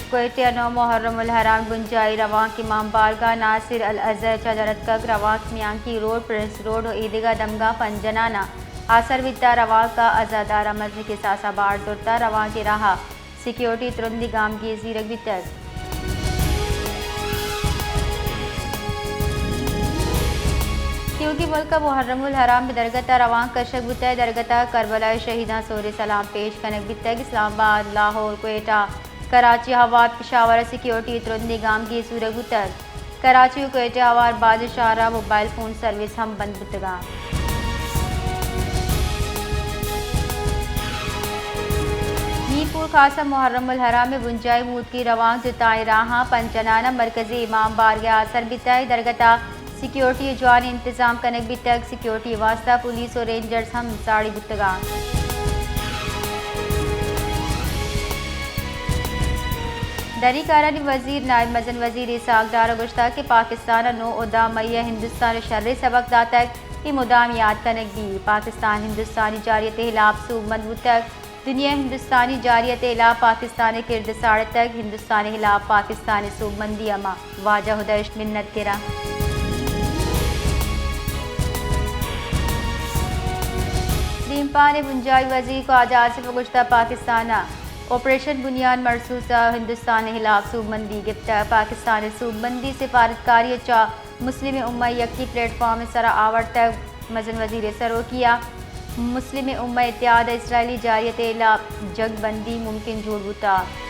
کوئٹہ ءَ نو محرم الحرام بنجاہی روانک امام بارگاہ ناصر الاظہر ءَ چہ در اتکگ۔ روانک میانکی روڈ، پرنس روڈ ءُ ایدگہ دمگاں پنچ جناناں آسر بیتہ۔ روانک ءَ عزاداراں مزنیں کساس ءَ بار زرتہ۔ روانک ءِ راہ ءَ سیکیورٹی ءِ ترندیں گامگیج زیرگ بیتگ۔ تیوگیں ملک ءَ محرم الحرام ءِ درگت ءَ روانک کشگ بوتگ۔ درگت ءَ کربلا ءِ شہیداں سور ءِ سلام پیش کنگ بیتگ۔ اسلام آباد، لاہور، کوئٹہ، کراچی ءِ ہوار پشاور ءَ سیکیورٹی ءِ ترندیں گامگیج زورگ بوتگ۔ کراچی ءُ کوئٹہ ءِ ہوار باز شہراں موبائل فون سروس ہم بند بوتگ اَنت۔ میر پور خاص ءَ محرم الحرام ءِ بنجاہی موتکی روانک جتائیں راہاں پنچ جناناں مرکزی امام بارگاہ ءَ آسر بیتگ۔ درگت ءَ سیکیورٹی ءِ جوانیں انتظام کنگ بیتگ۔ سیکیورٹی ءِ واستہ پولیس ءُ رینجرز ہم ساڑی بوتگ اَنت۔ دری کارانی وزیر نائب مزن وزیر اسحاق ڈار ءَ گوشتگ کہ پاکستان ءَ نو ءُ دہ مئی ءَ ہندوستان ءَ شریں سبق داتگ، اے مدام یات کنگ بیت۔ پاکستان ہندوستانی جارحیت ءِ ہلاپ سوبمند بوتگ۔ دنیا ءَ ہندوستانی جارحیت ءِ ہلاپ پاکستان ءِ کرد ساڑتگ، ہندوستان ءِ ہلاپ پاکستان ءِ سوبمندی ءَ ما واجہ ہدائش منت گراں۔ دیمپان ءِ بنجاہی وزیر خواجہ آصف ءَ گوشتگ پاکستان ءَ آپریشن بنیاد مرصوص ءَ ہندوستان ءِ ہلاپ سوبمندی گپتگ۔ پاکستان ءِ سوبمندی سفارتکاری ءَ چہ مسلم امہ ءَ یکیں پلیٹ فارم ءِ سرا آورتگ۔ مزن وزیر ءِ سروکی ءَ مسلم امہ ءِ اتحاد ءَ اسرائیلی جارحیت ءِ ہلاپ جنگ بندی ممکن جوڑ بوتگ۔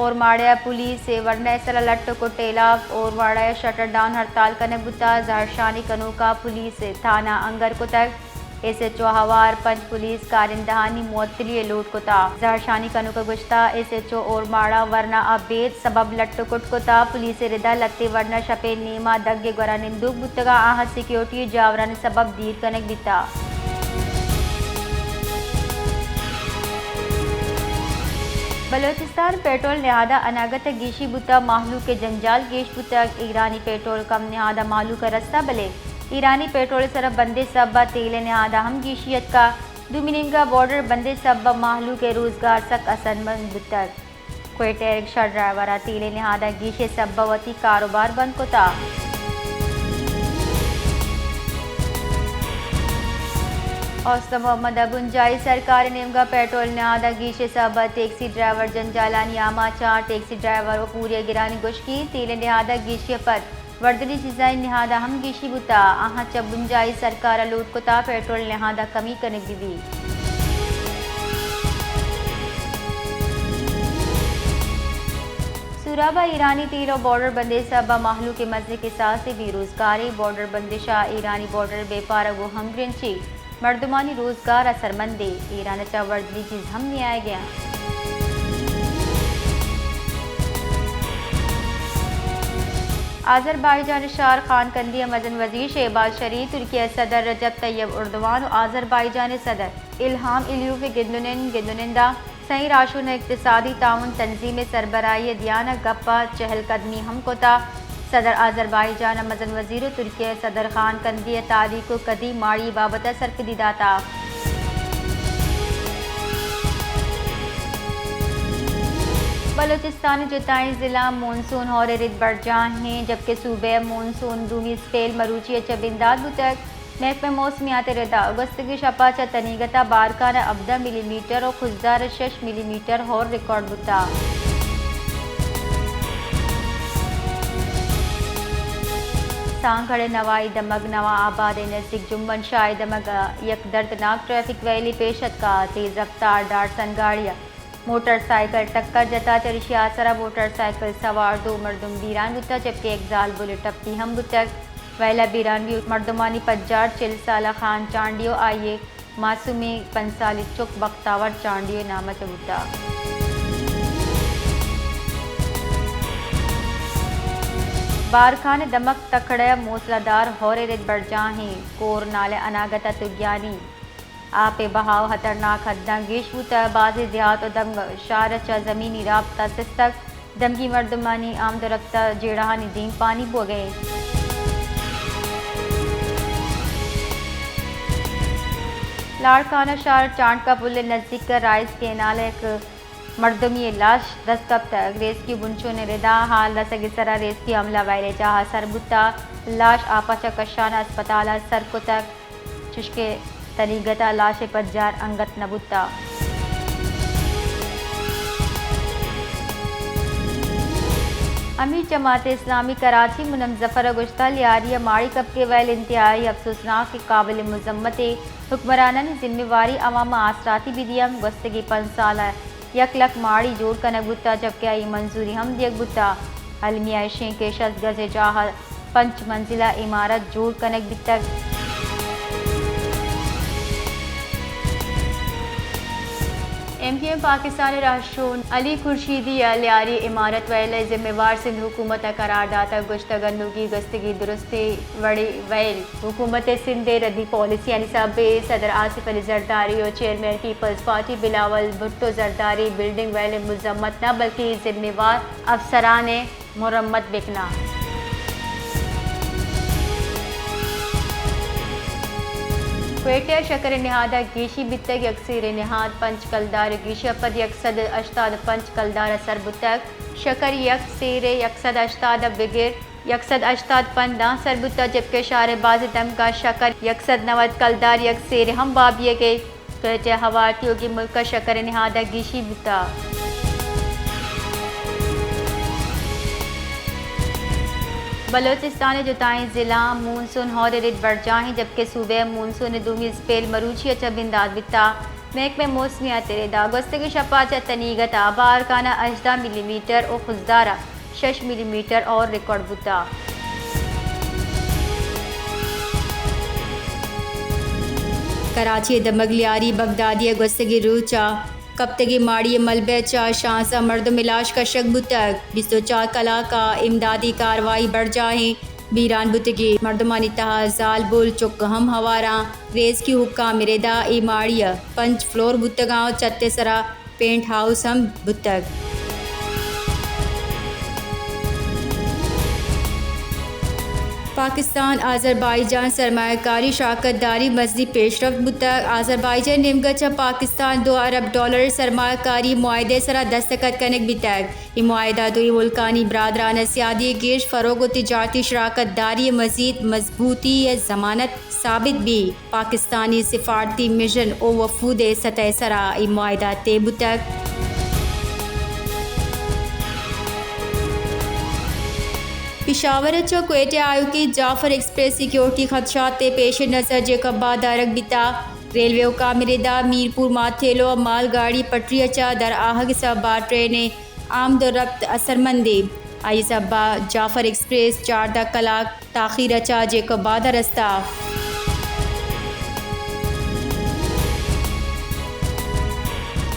اورماڑہ ءَ پولیس ءِ ورنا ءِ سرا لٹ ءُ کٹ ءِ ہلاپ اورماڑہ ءَ شٹر ڈاؤن ہڑتال کنگ بوتگ۔ زہرشانی کنوکاں پولیس ءِ تھانہ انگر کتگ۔ ایس ایچ او ءِ ہوار پنچ پولیس کارندہانی معطلی ءِ لوٹ کتگ۔ زہرشانی کنوک ءَ گوشتگ، ایس ایچ او اورماڑہ ورنا ءَ بید سبب لٹ ءُ کٹ کتگ۔ پولیس ءِ ردا لھتے ورنا شپ ءِ نیم ءَ دگ ءِ گورا نندوک بوتگ اَنت، آہاں سیکیورٹی ءِ جاورانی سبب دیر کنگ بیتگ۔ بلوچستان پیٹرول نہاد ءَ اناگت ءَ گیشی بوتگ، مہلوک ءِ جنجال گیش بوتگ۔ ایرانی پیٹرول کم نہاد ءَ مہلوک ءَ رستگ، بلے ایرانی پیٹرول ءِ سرا بندے سبب ءَ تیل ءِ نہاد ءَ ہم گیشی اتکگ۔ دومی نیمگ ءَ بارڈر بندے سبب ءَ مہلوک ءِ روزگار سک اثرمند بوتگ۔ کوئٹہ ءَ رکشہ ڈرائیور ءَ تیل ءِ نہاد ءَ گیشی سبب ءَ وتی کاروبار بند کتگ۔ حسن محمد ءَ بنجاہی سرکار ءِ نیمگ ءَ پیٹرول ءِ نہاد ءَ گیشی سبب ءَ ٹیکسی ڈرائیور جنجالانی آماچ اَنت۔ ٹیکسی ڈرائیور ءُ پوری ءَ گرانی گوشکی، تیل ءِ نہاد ءَ گیشی ءِ پد وردنی چیزانی نہاد ءَ ہم گیشی بوتگ، آہاں چہ بنجاہی سرکار ءَ لوٹ کتگ پیٹرول ءِ نہاد ءَ کمی کنگ بہ بیت۔ سوراب ءَ ایرانی تیل ءُ بارڈر بندے سبب ءَ مہلوک ءِ مزنیں کساسے بے روزگار اِنت۔ بارڈر بندش ءَ ایرانی بارڈر ءِ بیپار ءَ گوں ہمگرنچیں مردمانی روزگار اثرمند اِنت۔ ایران ءَ چہ وردنی چیز ہم نیایگ ءَ اَنت۔ آذربائیجان ءِ شہر خانقندی ءَ مزن وزیر شہباز شریف، ترکیہ ءِ صدر رجب طیب اردوان ءُ آذربائیجان ءِ صدر الہام علیوف ءِ گند ءُ نند، گند ءُ نند ءَ سئیں راہشون ءِ اقتصادی تعاون تنظیم ءِ سربراہی ءِ دیان ءَ گپ ءُ چہل قدمی ہم کتگ۔ صدر آذربائیجان ءَ مزن وزیر ءُ ترکیہ ءِ صدر خانقندی ءِ تاریخ ءُ قدیم ماڑی ءِ بابت ءَ سرپدی داتگ۔ بلوچستان ءِ جتائیں ضلعاں مون سون ہور ءِ رد برجاہ اِنت، جبکہ صوبہ ءَ مون سون دومی اسپیل مروچی ءَ چہ بندات بوتگ۔ محکمہ موسمیات ءِ ردا گوستگیں شپ ءَ چہ تنیگت ءَ بارکھان ءَ ہبدہ ملی میٹر ءُ خضدار ءَ شش ملی میٹر ہور ریکارڈ بوتگ۔ سانگھڑ ءِ نوائی دمگ نواں آباد ءِ نزیک جنبن شاہ ءِ دمگ ءَ یک دردناک ٹریفک ویلی پیش اتکگ۔ تیز رفتار ڈاٹسن گاڑی ءَ موٹر سائیکل ٹکر جتگ، چریشی ءِ آسر ءَ موٹر سائیکل سوار دو مردم بیران بوتگ، جبکہ یک زالبول ءِ ٹپی ہم بوتگ۔ ویل ءَ بیران بوتگیں مردمانی پجار چل سالہ خان چانڈیو، آئی ءِ معصومیں پنچ سالیں چک بختاور چانڈیو ءِ نام ءَ چہ بوتگ۔ بارکھان ءِ دمگ تکھڑ ءَ موسلا دار ہور ءِ رد برجاہ اِنت۔ کور نالہ اناگت ءَ تگیانی آپ ءِ بہاؤ ہترناک حداں گیش بوتگ۔ بازیں دیہات ءُ دمگ شہر ءَ چہ زمینی رابطہ سستگ۔ دمگی مردمانی آمد ءُ رپتہ جیڑہانی دیمپانی بوگ ءَ اِنت۔ لاڑکانہ شہر چانڈکا پل ءِ نزیک ءَ رائز کینال ءَ یک مردمی لاش دست کپتگ۔ ریسکیو بنشون ءِ ردا حال رسگ ءِ سرا ریسکیو عملہ ویل ءِ جاہ ءَ سر بوتگ۔ لاش آپ ءَ چہ کشان ءَ اسپتال ءَ سر کتگ، چشکہ تنیگت ءَ لاش ءِ پجار انگت نہ بوتگ۔ امیر جماعت اسلامی کراچی منم ظفر ءَ گوشتگ، لیاری ءِ ماڑی کپگ ءِ ویل انتہائی افسوسناک ءُ قابل مذمت ءُ حکمرانانی ذمہ واری عوام ءَ آسراتی بہ دیاں۔ گوستگیں پنچ سال ءَ یک لک ماڑی جوڑ کنگ بوتگ، جبکہ آئی ءَ منظوری ہم دیگ بوتگ۔ المیہ ایش انت کہ شست گز ءِ جاہ ءَ پنچ منزلہ عمارت جوڑ کنگ بیتگ۔ ایم کیو ایم پاکستان ءِ رہشون علی خورشیدی ءَ لیاری عمارت ویل ءِ ذمہ وار سندھ حکومت ءَ قرار داتگ، گوشتگ انوگی گوستگیں درستیں وڑیں ویل حکومت سندھ ءِ ردی پالیسیانی سبب ءَ۔ صدر آصف علی زرداری ءُ چیئرمین پیپلز پارٹی بلاول بھٹو زرداری بلڈنگ ویل ءِ مذمت نہ بلکیں ذمہ وار افسران ءِ مرمت بکناں۔ کوئٹہ ءَ شکر ءِ نہاد ءَ گیشی بیتگ، یک سیر ءِ نہاد پنچ کلدار ءِ گیشی ءَ پد یک سد ءُ ہشتاد ءُ پنچ کلدار ءَ سر بوتگ۔ شکر یک سیر ءِ یک سد ءُ ہشتاد ءَ بگر یک سد ءُ ہشتاد پنچ داں سر بوتگ، جبکہ شہر ءِ بازیں دمگاں شکر یک سد نود کلدار یک سیر ءِ ہم بابیگ ءَ۔ کوئٹہ ءِ ہوار تیوگیں ملک ءَ شکر ءِ نہاد ءَ گیشی بوتگ۔ بلوچستان ءِ جتائیں ضلعاں مونسون ہور ءِ رد برجاہ انت، جبکہ صوبہ ءَ مونسون ءِ دومی اسپیل مروچی ءَ چہ بندات بیتگ۔ محکمہ موسمیات ءِ ردا گوستگیں شپ ءَ چہ تنیگت ءَ بارکھان ءَ ہژدہ ملی میٹر ءُ خضدار ءَ شش ملی میٹر ہور ریکارڈ بوتگ۔ کراچی ءِ دمگ لیاری بغدادی ءَ گوستگیں روچ ءَ کپتگیں ماڑی ءِ ملبہ ءَ چہ شانزدہ مردم ءِ لاش کشگ بوتگ۔ بیست ءُ چار کلاک ءَ امدادی کاروائی برجاہ انت۔ بیران بوتگیں مردمانی تہا زالبول چک ہم ہوار انت۔ ریسکیو حکام ءِ ردا اے ماڑی ءَ پنچ فلور بوتگ انت ءُ چھت ءِ سرا پینٹ ہاؤس ہم بوتگ۔ پاکستان آذربائیجان سرمایہ کاری شراکت داری مزنیں پیشرفت بوتگ۔ آذربائیجان ءِ نیمگ ءَ چہ پاکستان دو ارب ڈالر ءِ سرمایہ کاری معاہدہ ءِ سرا دستخط کنگ بیتگ۔ اے معاہدہ دوئیں ملکانی برادرانہ سیادی ءِ گیش فروغ ءُ تجارتی شراکت داری ءِ مزید مضبوطی ءِ ضمانت ثابت بیت۔ پاکستانی سفارتی مشن ءُ وفود ءِ سطح ءِ سرا اے معاہدہ طے بوتگ۔ پشاور ءَ چہ کوئٹہ ءَ آیوکیں جعفر ایکسپریس سیکورٹی خدشات ءِ پیش نظر جیکب ءَ دارگ بیتگ۔ ریلوے حکام ءِ ردا میرپور ماتھیلو ءَ مال گاڑی پٹری ءَ چہ در آہگ ءِ سبب ءَ ٹرین ءِ آمد ءُ رپت اثرمند انت۔ آئی ءِ سبب ءَ جعفر ایکسپریس چاردہ کلاک تاخیر ءَ چہ جیکب ءَ در استگ۔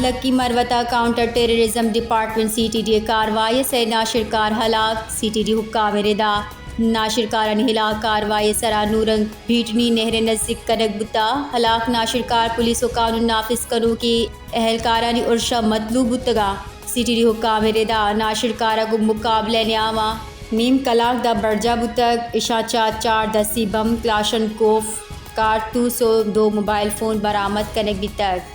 لکی مروت ءَ counter terrorism department, C T D, ءِ کاروائی ءَ سئے ناشرکار ہلاک۔ سی ٹی ڈی حکام ءِ ردا ناشرکارانی ہلاک کاروائی ءِ سرا نورنگ بھیٹنی نہر ءِ نزیک کنگ بوتگ۔ ہلاک ناشرکار پولیس ءُ قانون نافذ کنوکیں اہلکارانی ارش ءَ مطلوب بوتگ انت۔ سی ٹی ڈی حکام ءِ ردا ناشرکار ءَ گوں مقابلہ ءِ نیام ءَ نیم کلاک داں برجاہ بوتگ۔ اشاں چہ چار دستی بمب، کلاشنکوف کارتوس ءُ دو موبائل فون برآمد کنگ بیتگ۔